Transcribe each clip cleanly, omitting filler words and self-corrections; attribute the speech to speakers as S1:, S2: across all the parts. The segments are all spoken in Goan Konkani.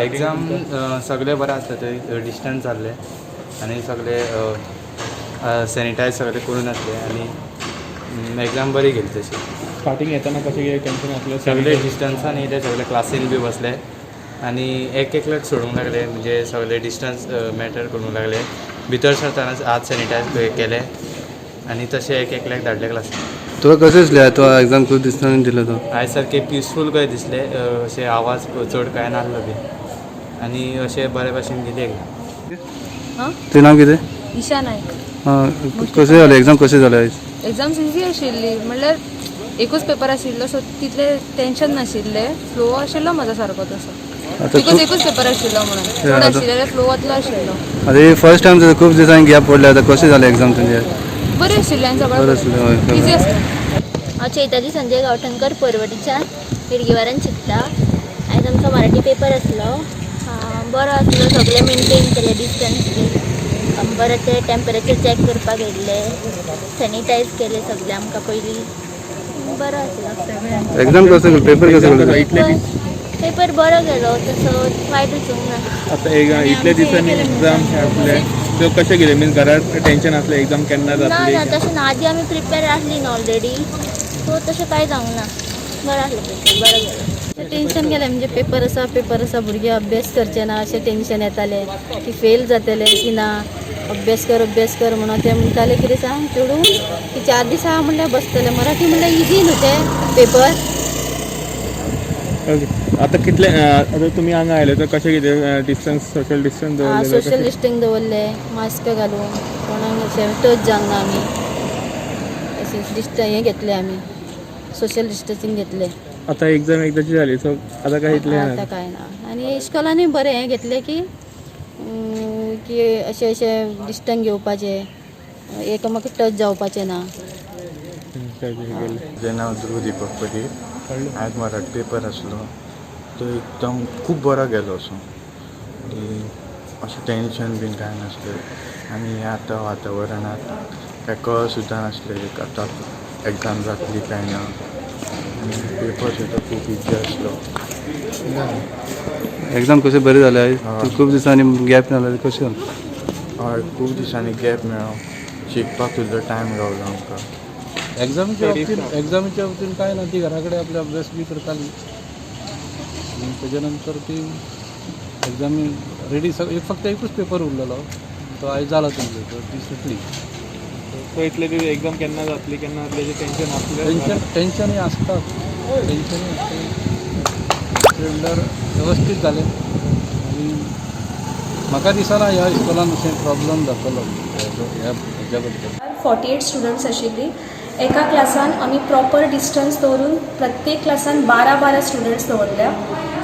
S1: एग्जाम सगळे बरें आसले थंय डिस्टन्स जाल्ले आनी सगळे सॅनिटायज सगळे करून आसले आनी एग्जाम बरी गेली तशी.
S2: स्टार्टिंग येताना कशें कितें टेन्शन आसलें?
S1: सगळे डिस्टन्सान येयले, सगळे क्लासीन बी बसले आनी एक एकल्याक सोडूंक लागले, म्हणजे सगळे डिस्टन्स मॅटर करूंक लागले. भितर सरतनाच हात सॅनिटायज केले आनी तशें एक एकल्याक धाडले क्लासीन.
S3: तुका कशें दिसलें? तो एग्जाम खूब दिसांनी दिलो तो.
S1: आयज सारकें पिसफूल कशें दिसलें. अशें आवाज चड कांय नासलो बी आनी अशें बरे भाशेन गेली एग्जाम.
S4: हां.
S3: तुजें नांव कितें?
S4: ईशा नायक.
S3: हां, कशें जालें एग्जाम, कशें जालें आयज?
S4: एग्जाम्स इजी आशिल्ली, म्हणल्यार एकूच पेपर आशिल्लो, सो तितलें टेंशन नाशिल्लें. फ्लो आशिल्लो म्हजो सारको तसो.
S3: आतां
S4: because
S3: तूं
S4: एकूच पेपर आशिल्लो म्हणून चड आशिल्ले जाल्यार फ्लो वतलो आशिल्लो.
S3: आतां ही फर्स्ट टायम तुका, खूब दिसांनी गॅप पडले, आतां कशें जालें एग्जाम तुजें?
S4: बरें आशिल्लें आनी
S3: बरें आसलें, हय.
S4: सगळें इजी आसलें.
S5: हांव चैताली संजय गांवठणकर, परवरीच्यान हेडगेवारान शिकता. आयज आमचो मराठी पेपर आसलो. बरो आसलो. सगळें मेंटेन केलें डिस्टन्स बी बरें. ते टेम्परेचर चॅक करपाक येयल्ले, सॅनिटायज केलें सगळें आमकां पयलीं. बरो आसलो.
S3: एग्जाम कसो गेलो, पेपर कसो
S2: एक्झाम
S3: गेलो?
S2: कसो इतले दीस?
S5: पेपर बरो गेलो, तसो वायट वचूंक ना.
S2: आतां एक इतले दिसांनी एक्झाम आसले सो कशें कितें, मीन्स घरात टेन्शन आसलें एक्झाम केन्ना
S5: ना.
S2: जातली?
S5: ना, तशें ना. आदी आमी प्रिपेर आसली न्हू ऑलरेडी, सो तशें कांय जावंक ना. बरो आसलो पेपर, बरो गेलो.
S6: टेन्शन गेलें, म्हणजे पेपर आसा, पेपर आसा, भुरगे अभ्यास करचे ना अशें टेन्शन येतालें की फेल जातले की ना. अभ्यास कर, अभ्यास कर म्हणून ते म्हणटाले. कितें सांग चेडूं की 4 दीस आहा म्हणल्यार बसतले. मराठी म्हणल्यार इजी न्हू ते पेपर.
S2: ओके, आतां कितले आतां तुमी हांगा आयले तर कशें कितें डिस्टन्स, सोशल डिस्टन्स दवरलें?
S6: सोशल डिस्टन्स दवरलें, मास्क घालून, कोणाक अशें टच जावंक ना. आमी अशें डिस्टन्स हें घेतलें, आमी सोशल डिस्टन्सींग घेतलें.
S2: आतां एक्झाम एकदाची जाली, सो आतां काय इतलें
S6: आतां
S2: ना?
S6: काय ना. आनी इश्कोलांनी बरें हें घेतलें की की अशें अशें डिस्टन्स घेवपाचें, एकामेकाक टच जावपाचें ना.
S2: गेलें.
S7: म्हजें नांव ध्रुव दीपक परीर. आयज मराठी पेपर आसलो, तो एकदम खूब बरो गेलो. असो आनी अशें टेंशन बीन कांय नासलें आनी ह्या आतां वातावरणांत कांय कळ सुद्दां नासलें आतां एग्जाम जातली काय ना. आनी पेपर सुद्दां खूब इजी आसलो.
S3: एग्जाम कशें, बरें जालें आयज?
S7: हय.
S3: तूं खूब दिसांनी गॅप जालो, कशें जालें?
S7: हय, खूब दिसांनी गॅप मेळ्ळो, शिकपाक सुद्दां टायम गावलो आमकां.
S8: एग्जामीच्या बाबतीन काय ना, ती घरा कडेन आपले अभ्यास बी करताली आनी तेच्या नंतर ती एग्जामी रेडी. एक फक्त एकूच पेपर उरलेलो, तो आयज जाला तेंचो, तर ती सुटली.
S2: सो इतले दीस एक्झाम केन्ना जातली, केन्ना जातली अशें टेन्शन आसलें?
S8: टेन्शनूय आसता, टेन्शनूय आसता. दुसरें म्हणल्यार वेवस्थीत जालें आनी म्हाका दिसना ह्या इस्कॉलान अशें प्रॉब्लम जातलो ह्या हेज्या बद्दल.
S9: 48 स्टुडंट्स आशिल्ली एका क्लासान. आमी प्रॉपर डिस्टन्स दवरून प्रत्येक क्लासान 12 12 स्टुडंट्स दवरल्या,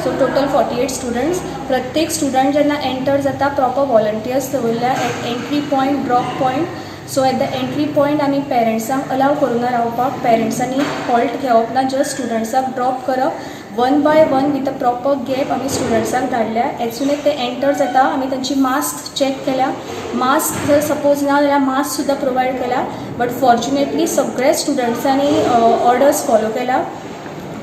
S9: सो टोटल 48 स्टुडंट्स. प्रत्येक स्टुडंट जेन्ना एंटर जाता, प्रॉपर वॉलंटियर्स दवरल्या at entry point, drop point. So at the entry point आमी पेरंट्सांक अलाव करूना रावपाक. पेरंट्सांनी हॉल्ट घेवप ना, जस्ट स्टुडंट्साक ड्रॉप करप. One by one with a proper gap आमी स्टुडंट्सांक धाडल्या. एज सून एज ते एंटर जाता, आमी तांची मास्क चॅक केल्या. मास्क जर सपोज ना जाल्यार मास्क सुद्दां प्रोवायड केल्या. बट फॉर्च्युनेटली सगळे स्टुडंट्सांनी ऑर्डर्स फॉलो केल्या.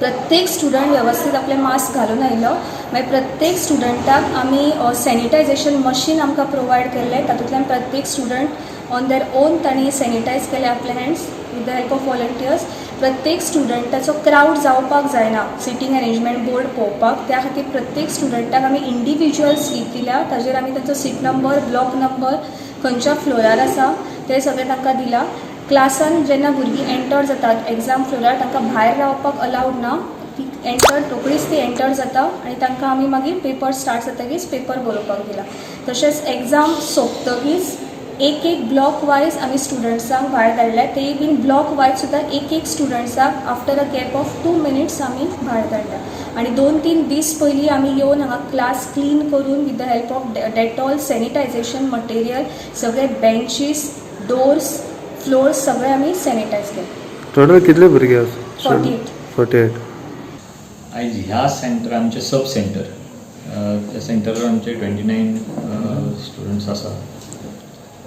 S9: प्रत्येक स्टुडंट वेवस्थीत आपले मास्क घालून आयलो. मागीर प्रत्येक स्टुडंटाक आमी सॅनिटायझेशन मशीन आमकां प्रोवायड केल्लें, तातूंतल्यान प्रत्येक स्टुडंट ऑन there on तांणी सॅनिटायज केले आपले hands with the help of volunteers. प्रत्येक स्टुडंटाचो क्रावड जावपाक जायना सिटींग अरेंजमेंट बोर्ड पळोवपाक, त्या खातीर प्रत्येक स्टुडंटाक आमी इंडिविज्युअल स्लीप दिल्या. ताजेर आमी तांचो सीट नंबर, ब्लॉक नंबर, खंयच्या फ्लोरार आसा तें सगळें तांकां दिलां. क्लासान जेन्ना भुरगीं एंटर जातात एग्जाम फ्लोरार, तांकां भायर रावपाक अलावड ना. ती एंटर, रोखडीच ती एंटर जाता आनी तांकां आमी मागीर पेपर स्टार्ट जातकीच पेपर बरोवपाक दिला. तशेंच एग्जाम सोंपतकीच एक एक ब्लॉक वायज आमी स्टुडंट्सांक भायर धाडले. तेय बीन ब्लॉक वायज सुद्दां एक एक स्टुडंट्साक after a gap of 2 minutes आमी भायर धाडल्या. आनी 2-3 दीस पयलीं आमी येवन हांगा क्लास क्लीन करून with the help of Dettol sanitization material सगळे बेंचीस, डोर्स, फ्लोर्स सगळे आमी सॅनिटायज केले.
S3: टोटल कितले भुरगे आसा?
S9: 48.
S3: 48.
S10: आयज ह्या सेंटर, आमचें सब सेंटर, त्या सेंटरार आमचे 29 स्टुडंट्स आसा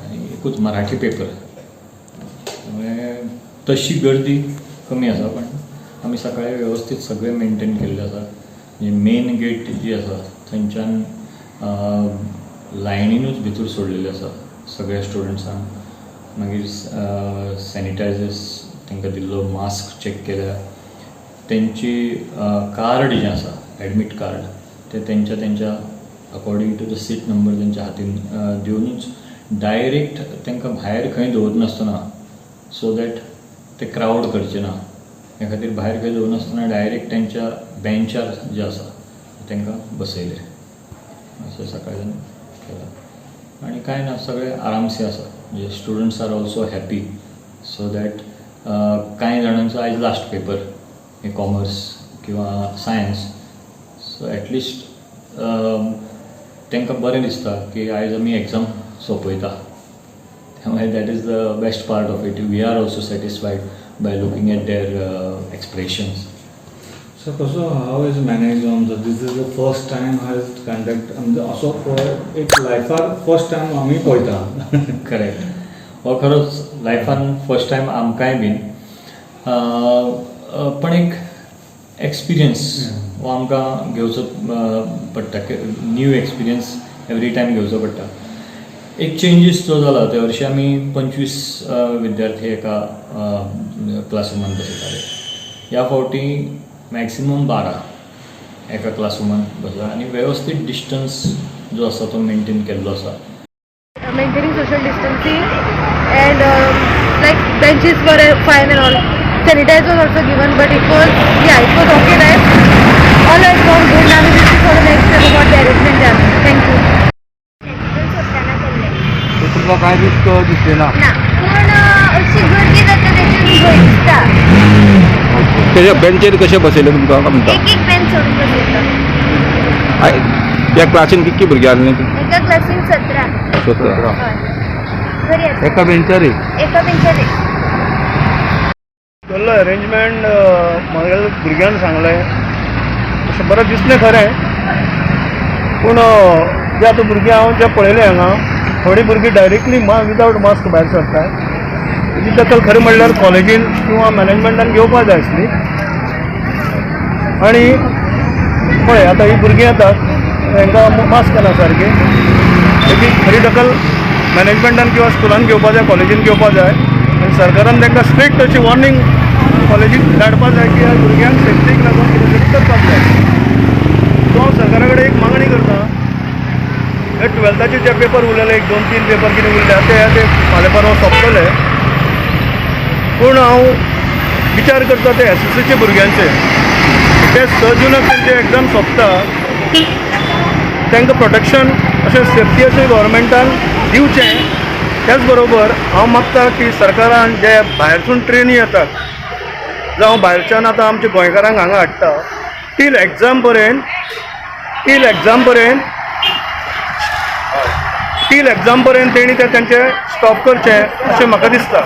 S10: आनी एकूच मराठी पेपर, त्यामुळे तशी गर्दी कमी आसा, पण आमी सकाळी वेवस्थीत सगळें मेंटेन केल्लें आसा. म्हणजे मेन गेट जी आसा थंय थंयच्यान लायनीनूच भितर सोडलेले आसा सगळ्या स्टुडंट्सांक. मागीर सॅनिटायझर्स तांकां दिल्लो, मास्क चॅक केल्या, तेंची कार्ड जें आसा, एडमीट कार्ड, तें तेंच्या तेंच्या according to the seat number तेंच्या हातीन दिवनूच डायरेक्ट तांकां भायर खंय दवरनासतना, सो that ते क्रावड करचे ना हे खातीर भायर खंय दवरनासतना डायरेक्ट तेंच्या बेंचार जे आसा तांकां बसयले. अशें सकाळच्यान केलां आनी कांय ना, सगळें आरामसे आसा. म्हणजे students are also happy, so that कांय जाणांचो आयज लास्ट पेपर, कॉमर्स किंवा सायन्स, सो एटलिस्ट तांकां बरें दिसता की आयज आमी एग्जाम सोंपयता. त्यामुळे that is the best part of it. We are also satisfied by looking at their expressions.
S11: So कसो, how is manage आमचो? This is the first time has conduct म्हणजे असो एक लायफार फर्स्ट टायम आमी पळयता.
S10: करेक्ट, हो खरोच लायफान फर्स्ट टायम आमकांय बीन, पण एक एक्सपिरियन्स हो आमकां घेवचो पडटा. न्यू एक्सपिरियन्स एवरी टायम घेवचो पडटा. एक चेंजीस जो जाला, ते हरशीं आमी 25 विद्यार्थी एका क्लासरुमान बसयताले. ह्या फावटी मॅक्सिमम 12 एका क्लासरुमान बसला आनी वेवस्थीत डिस्टन्स जो आसा तो मेंटेन केल्लो आसा.
S4: Maintaining social distancing and like benches were fine and all. Sanitizer was also given, but it was, yeah, it was okay, right? All has gone good. Now we will see for the next step about the arrangement done. Thank you.
S5: सोडटाना केल्लें.
S3: तुमकां कांय रिस्क दिसलें ना?
S5: ना, पूण अशी गर्दी जाता तेतून भंय दिसता.
S3: तेज्या बेंचेर कशें बसयलें तुमकां काय म्हणटा?
S5: एक एक बेंच सोडून बसयता.
S3: त्या क्लासीन कितकी भुरगीं आसलीं?
S5: एका क्लासीन 17.
S3: 17?
S5: हय, बरी आसा.
S3: एका बेंचार एक?
S5: एका बेंचार एक.
S12: केल्लो अरेंजमेंट म्हागेल्या भुरग्यान सांगलें तशें बरें दिसलें खरें, पूण जे आतां भुरगीं हांव जे पळयलें हांगा, थोडीं भुरगीं डायरेक्टली विदावट मास्क भायर सरतात. तेजी दखल खरें म्हणल्यार कॉलेजीन किंवा मॅनेजमेंटान घेवपा जाय आसली. आनी पळय, आतां ही भुरगीं येतात, तांकां मास्क ना सारकी. तेजी खरी दखल मॅनेजमेंटान किंवा स्कुलान घेवपा जाय, कॉलेजीन घेवपा जाय आनी सरकारान तांकां स्ट्रिक्ट अशी वॉर्निंग कॉलेजीक धाडपा जाय की ह्या भुरग्यांक सेफ्टीक लागून कितें तरी करपाक जाय. सो हांव सरकारा कडेन एक मागणी करता, हे टुवेल्थाचे जे पेपर उरलेले, एक दोन तीन पेपर कितें उरले ते ते फाल्यां परवां सोंपतले. पूण हांव विचार करता ते एसएससीचे भुरग्यांचे, ते 6 जुनाक तेंचे एग्जाम सोंपता. तांकां प्रोटेक्शन अशें, सेफ्टी अशें गव्हर्मेंटान दिवचें. त्याच बरोबर हांव मागता की सरकारान जे भायरसून ट्रेनी येतात जावं भायरच्यान आतां आमच्या गोंयकारांक हांगा हाडटा, टील एग्जाम पर्यंत तेणी ते तेंचे स्टॉप करचें अशें म्हाका दिसता.